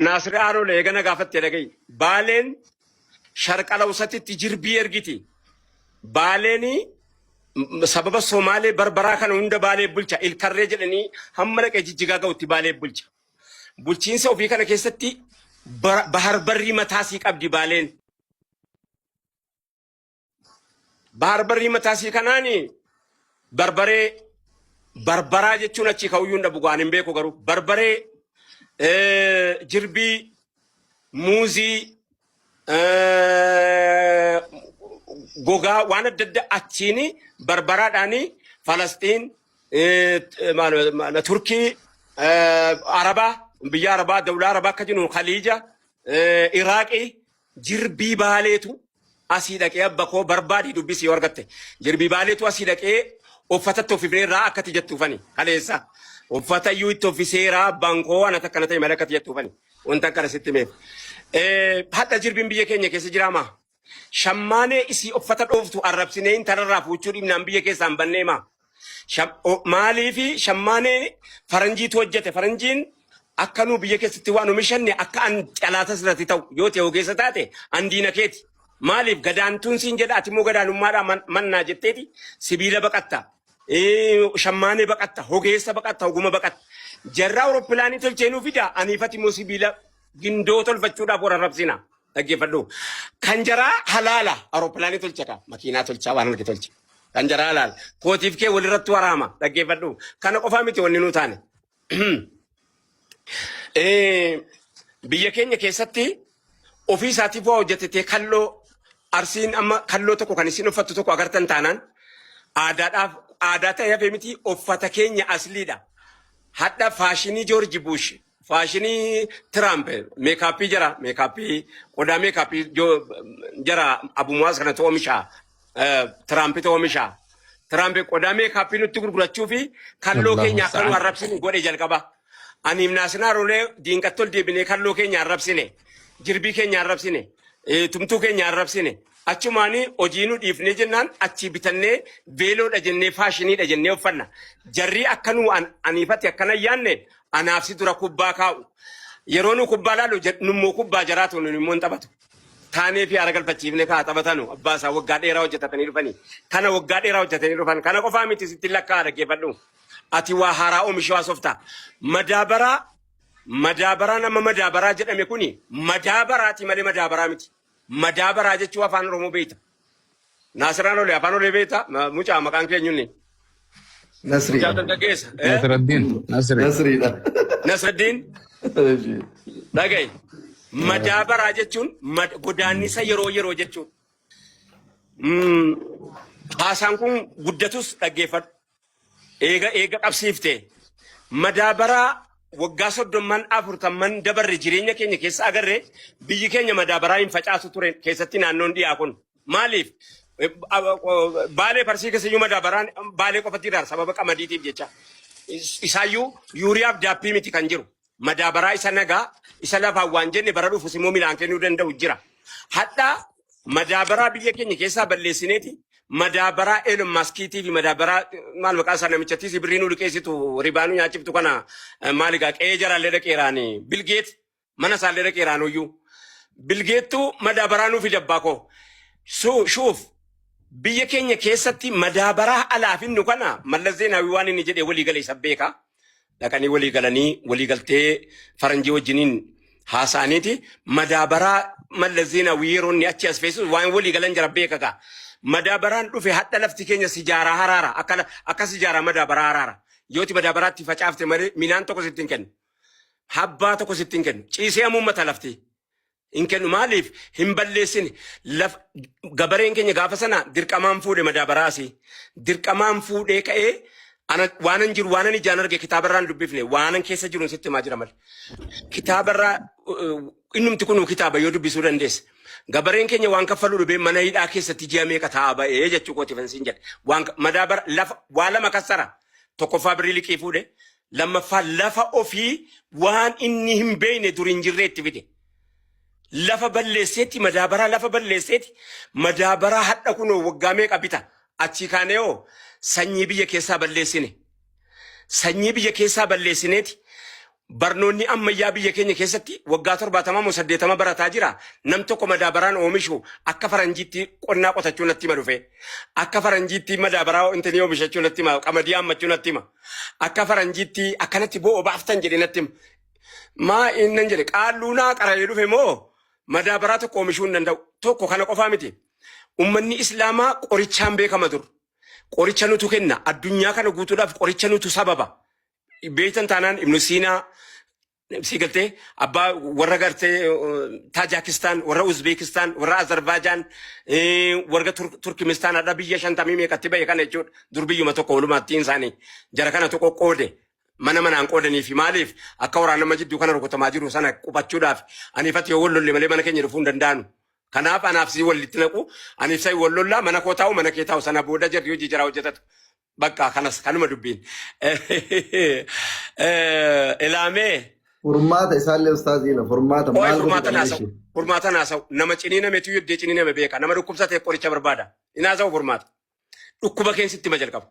Naasir Aanolee eegana gaafatte dhaga'i. Baaleen sharqala usatitti jirbii ergiti. Baaleen sababa Somaalee barbaraa kana hunda Baalee bulcha. Ilkarree jedhanii hamma dhaqee Jijjigaa ga'utti Baalee bulcha. Bulchiinsa ofii kana keessatti bahar barrii mataasii qabdi Baaleen. Bahar barrii mataasii kanaani barbaree barbaraa jechuun achii ka'uyyuu hin dhabu waan hin beeku garuu barbaree jirbii muuzii gogaa waan adda addaa achiin barbaraadhaan Falasxiin Turkii Arabaa biyya Arabaa dawlaa Arabaa akka jennu Khaliija Iraaqii Jirbii Baaleetu asii dhaqee abba koo barbaadii dubbisi yoo argatte. Jirbii Baaleetu asii dhaqee uffatatti uffifnee irraa akkati jettuufani kaleessa. Uffata iyyuu itti uffiseera abbaan koo ana takkana ta'e malee akkati jettuufani. Wanta akkana sitti himeef. Hadha jirbiin biyya keenya keessa jiraamaa? Shammaanee isii uffata dhooftu arrabsinee intalarraa fuuchuu dhibnaan biyya keessaa hin banneemaa? Maaliifi shammaanee faranjiitu hojjete. Faranjiin akka nu biyya keessatti waan oomishanne akka an calaata sirratti ta'u yoo ta'e ogeessa taate an diina keeti. Maaliif gadaantuun siin jedha ati immoo gadaanummaadhaa mannaa jetteeti sibiila baqatta. Shammaanee baqatta, hogeessa baqatta, oguma baqatta. Jarraa awurooppilaanii tolchee nuu fida aniifati immoo sibiila gindoo tolfachuudhaaf warra rabsina. Dhaggeeffadhu. Kan jaraa halaala awurooppilaanii tolcha kaa makiinaa tolchaa waan arge tolcha. Kan jaraa halaala. Kootiif kee walirratti waraama. Dhaggeeffadhu. Kana qofaa miti wanni nuu taane. Biyya keenya keessatti ofii isaatiif waa hojjetetee kalloo arsiin amma kalloo tokko kan isin uffattu tokko agartan taanaan aadaadhaaf aadaa ta'e hafee miti uffata keenya asliidha. Hadha faashinii Joorji Buush Faashinii Tiraamp meekaappii jara meekaappii qodaa meekaappii jara Abu Muwaaz kanatu oomisha Tiraampitu oomisha. Tiraamp qodaa meekaappii nutti gurgurachuu fi kalloo Allahu keenya akka nu musta'an. arrabsinu godhe jalqaba. Aniif Naasinaa Rolee diinqatti ol deebinee kalloo keenya arrabsine jirbii keenya arrabsine tumtuu keenya arrabsine achumaanii hojii nu dhiifnee jennaan achii bitannee veeloodha jennee faashiniidha jennee uffanna. Jarri akka nu aniifatti akkana hin yaanne Anaaf si dura kubbaa kaa'u. Yeroo nu kubbaa laalu nummoo kubbaa jaraatu nun immoo hin taphatu. Taanee fi haara galfachiifne kaa taphatanu abbaa isaa waggaa dheeraa hojjetatanii dhufanii. Kana waggaa dheeraa hojjetanii dhufan. Kana qofaa miti sitti lakkaa dhaggeeffadhu. Ati waa haaraa oomishuu haasofta. Madaabaraa madaabaraa nama madaabaraa jedhame kuni madaabaraati malee madaabaraa miti. Madaabaraa jechuu afaan Oromoo beekta. Naasiraan olee afaan olee beekta mucaa maqaan keenyunni. Nasriidha. Mucaa dargaggeessa. Eh? Nasraddiin. Nasri. Nasriidha. Nasraddiin dhaga'i. Madaabaraa jechuun godaannisa yeroo yeroo jechuudha. Haasaan kun guddatus dhaggeeffadhu. Eega eega qabsiifte madaabaraa waggaa soddomman afurtamman dabarre jireenya keenya keessa agarre biyyi keenya madaabaraa hin facaasu ture keessatti naannoon dhiyaa kun. Maaliif? Baalee farsii keessa iyyuu madaabaraan baalee qofatti jira sababa qamadiitiif jecha. Isaayyuu yuuriyaaf daappii miti kan jiru. Madaabaraa isa nagaa isa lafaan waan jenne bara dhufus immoo midhaan kennuu danda'u jira. Hadhaa madaabaraa biyya keenya keessaa balleessineeti madaabaraa Elon Maskiitii fi madaabaraa maal maqaa isaa namichattis birrii nu liqeessitu ribaa nu nyaachiftu kana maal egaa qe'ee jaraallee dhaqeeraan Bilgeet mana isaallee dhaqeeraan uyyuu. Bilgeettuu madaabaraa nuu fide abbaa koo. Shuuf biyya keenya keessatti madaabaraa alaa finnu kana Mallas Zeenaawii waan inni jedhee walii gale isa beeka. Dhaqanii walii galanii walii galtee faranjii wajjiniin haasa'aniiti madaabaraa Mallas Zeenaawii yeroo inni achi as feesisu waan walii galan jara beeka gaa. Madaabaraan dhufe hadha lafti keenya sijaaraa haraara akka akka sijaaraa madaabaraa haraara. Yooti madaabaraatti facaafte malee midhaan tokko sitti hin kennu. Habbaa tokko sitti hin kennu. Ciisee hamuummata lafti. Hin kennu maaliif hin balleessine laf gabareen keenya gaafa sana dirqamaan fuudhe madaabaraasi. Dirqamaan fuudhee ka'ee ana waanan jiru waanan ijaan arge kitaabarraan dubbifne waanan keessa jiruun sitti himaa jira malee. Kitaabarraa innumti kunuu kitaaba yoo dubbisuu dandeesse. Gabareen keenya waan kaffaluu dhibee mana hidhaa keessatti ji'a meeqa taa'aa ba'ee jechuu kooti fansiin jedhe. Waan madaabara lafa waa lama kassara. Tokkoffaa birrii liqii fuudhe. Lammaffaa lafa ofii waan inni hin beekne dur hin jirree itti fide. Lafa balleesseetti madaabaraa lafa balleesseeti madaabaraa hadha kunoo waggaa meeqa bita achii kaanee hoo sanyii biyya keessaa balleessine. Sanyii biyya keessaa balleessineeti. Barnoonni ammayyaa biyya keenya keessatti waggaa 70 moo 80 barataa jira. Nam tokko madaabaraan oomishu akka faranjiitti qonnaa qotachuu natti hima dhufe. Akka faranjiitti madaabaraa intinii oomishachuu natti hima. Qamadii haammachuu natti hima. Akka faranjiitti akkanatti bo'oo baaftan jedhee natti hima. Maa innan jedhe qaalluu naa qara'ee dhufe moo madaabaraa tokko oomishuu hin danda'u. Tokko kana qofaa miti. Ummanni Islaamaa qorichaan beekama dur. Qoricha nutu kenna. Addunyaa kana guutuudhaaf qoricha nutu sababa. Beektan taanaan Ibnu Siinaa si galtee abbaa warra gartee Taajaakistaan, warra Uzbeekistaan, warra Azerbaajaan, warra Turkimistaan hadha biyya 50 meeqatti bahe kana jechuudha. Dur biyyuma tokko walumaattiin isaanii jara kana tokko qoode mana manaan qoodanii fi maaliif akka waraanama jidduu kana rukutamaa jiru sana qubachuudhaaf aniifati yoo wal lolle malee mana keenya dhufuu hin danda'anu. Kanaaf anaaf si walitti naqu aniif sai wal lollaa mana koo taa'u mana kee taa'u sana booda jarri hojii jaraa hojjetatu. Bakka kanas kanuma dubbiin. Ilaamee. Furmaata isaallee ustaaziina furmaata Qo'ee maal godhu furmaata qabna naasa'u. ishee. Furmaata naasa'u. Nama ciniinametu iddee ciniiname beeka. Nama dhukkubsatee qoricha barbaada. Inaasa'u furmaata. Dhukkuba keensitti ma jalqaba.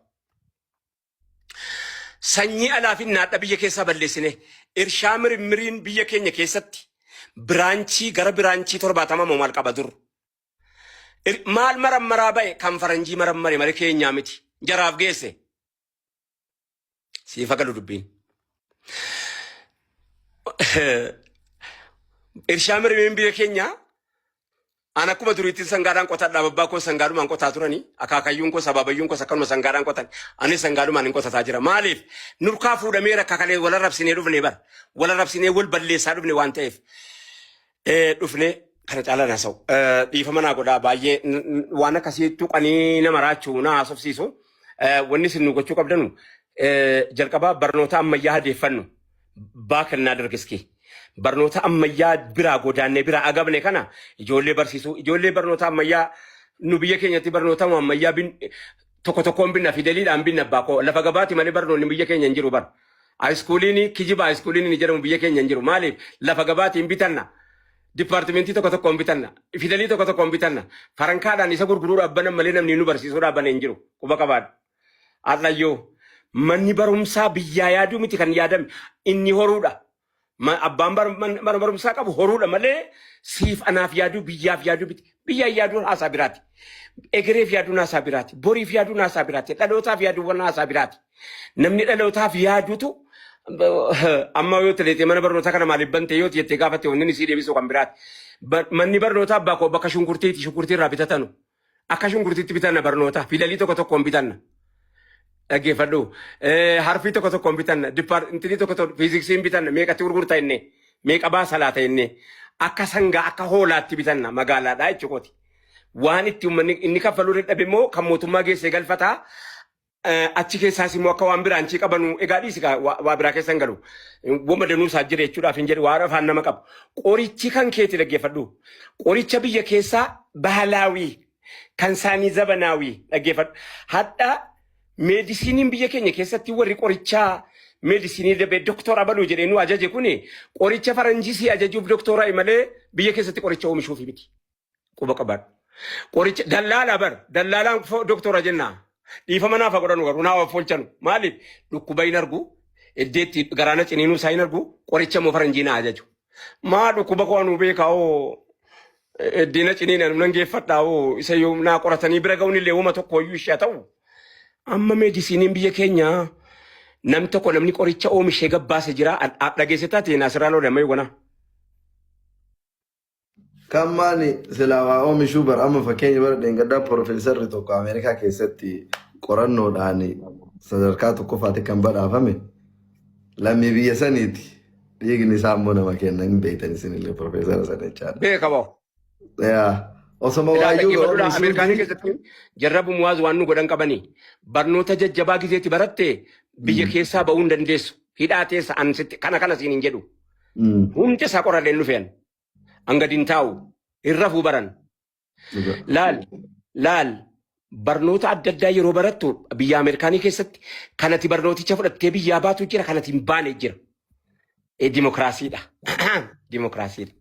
Sanyii alaa fi naadha biyya keessaa balleessine. Irshaa mirimmiriin biyya keenya keessatti biraanchii gara biraanchii 70 moo maal qaba dur. Maal marammaraa ba'e kan faranjii marammare malee keenyaa miti. Jaraaf geesse. Siif galu dubbiin. Irshaa mirimiin biyya keenyaa an akkuma duriitti sangaadhaan qotadha. Abbaa koo sangaadhumaan qotaa turanii akaakayyuun koo sabaabayyuun koos akkanuma sangaadhaan qotan. Anis sangaadhumaan hin qotataa jira. Maaliif? Nurkaa fuudhamee rakka kalee wal arrabsinee dhufne bara. Wal arrabsinee wal balleessaa dhufne waan ta'eef. Dhufne kana caalaa naasa'u. Dhiifama naa godhaa baay'ee waan akkasii tuqanii nama raachuu na haasofsiisu. Wanni isin nu gochuu qabdanu jalqabaa barnoota ammayyaa hadeeffannu baakannaa dargiskii. Barnoota ammayyaa biraa godaannee biraa agabne kana ijoollee barsiisuu ijoollee barnoota ammayyaa nu biyya keenyatti barnoota ammayyaa tokko tokkoon binna fideliidhaan binna abbaa koo lafa gabaati malee barnoonni biyya keenya hin jiru bara. Haayiskuuliin kijiba haayiskuuliin inni jedhamu biyya keenya hin jiru. Maaliif lafa gabaatiin bitanna. Dipaartimentii tokko tokkoon bitanna. Fidalii tokko tokkoon bitanna. Farankaadhaan isa gurguruu dhaabbanan malee namni nu barsiisuu dhaabban hin jiru. Quba qabaadhu. Har'ayyoo manni barumsaa biyyaa yaaduu miti kan yaadame inni horuudha. Abbaan mana barumsaa qabu horuudha malee siif anaaf yaaduu biyyaaf yaaduu miti. Biyyaan yaaduun haasaa biraati. Egereef yaaduun haasaa biraati. Boriif yaaduun haasaa biraati. Dhalootaaf yaaduun haasaa biraati. Namni dhalootaaf yaadutu amma yoo tileetee mana barnootaa kana maaliif bante yoo jettee gaafatte wanni inni sii deebisu kan biraati. Manni barnootaa abbaa koo bakka shunkurtiiti shunkurtii irraa bitatanu. Akka shunkurtiitti bitanna barnoota fidalii tokko tokkoon bitanna. Dhaggeeffadhu. Harfii tokko tokkoon bitanna. Dipaartinii tokko tokko fiiziksiin bitanna. Meeqatti gurgurta inni? Meeqa baasa laata inni? Akka sangaa akka hoolaatti bitanna magaalaadhaa jechuukooti. Waan itti uummanni inni kaffaluu dadhabe immoo kan mootummaa geessee galfataa. Achi keessaas immoo akka waan biraanchii qabanu egaa dhiisi gaa waa biraa keessa hin galu. Wama danuu isaa jira jechuudhaaf hin jedhu waan afaan nama qabu. Qorichi kan keeti dhaggeeffadhu. Qoricha biyya keessaa bahalaawii kan isaanii zabanaawii dhaggeeffadhu. Hadha meedisiiniin biyya keenya keessatti warri qorichaa meedisinii dabee doktora abaluu jedhee nu ajaje kuni qoricha faranjii si ajajuuf doktora malee biyya keessatti qoricha oomishuufi miti. Quba qabaadhu. Qoricha dallaalaa bar dallaalaan doktora jennaa. Dhiifama naaf haa godhanu garuu naa of oolchanu. Maaliif dhukkuba hin argu iddeetti garaana ciniinuu isaa hin argu qoricha immoo faranjii naa ajaju. Maa dhukkuba koo anuu beekaa hoo iddeena ciniina nan geeffadhaa hoo isa yoo naa qoratanii bira ga'uun illee wama tokko iyyuu ishee haa ta'u. Amma meedisiiniin biyya keenyaa nam tokko namni qoricha oomishee gabbaase jira dhageesse taate naasirraa loole amma yoo Kan maali silaa waa oomishuu bar amma fakkeenya bara dheengaddaa piroofeesarri tokko Ameerikaa keessatti qorannoodhaan sadarkaa tokkoffaatti kan badhaafame lammii biyya saniiti. Dhiigni isaa immoo nama kenna hin beektan isinillee piroofeesara sana jechaadha. Beeka boo. Yaa osoma Ilaa waayyuu dhaggeeffadhuudha. Ameerikaanii oomishuu keessatti jarra bumuwaaz waan nu godhan qabanii barnoota jajjabaa gizeetti baratte biyya keessaa ba'uu hin dandeessu. Hidhaa teessa an sitti kana kana siin hin jedhu. Hundi isaa qoradheen dhufeen. An gadi hin taa'u. Hin rafuu baran. Laal laal barnoota adda addaa yeroo barattu biyya Ameerikaanii keessatti kanati barnooticha fudhattee biyyaa baatu jira kanati hin baane jira. Dimokiraasiidha. Dimokiraasiidha.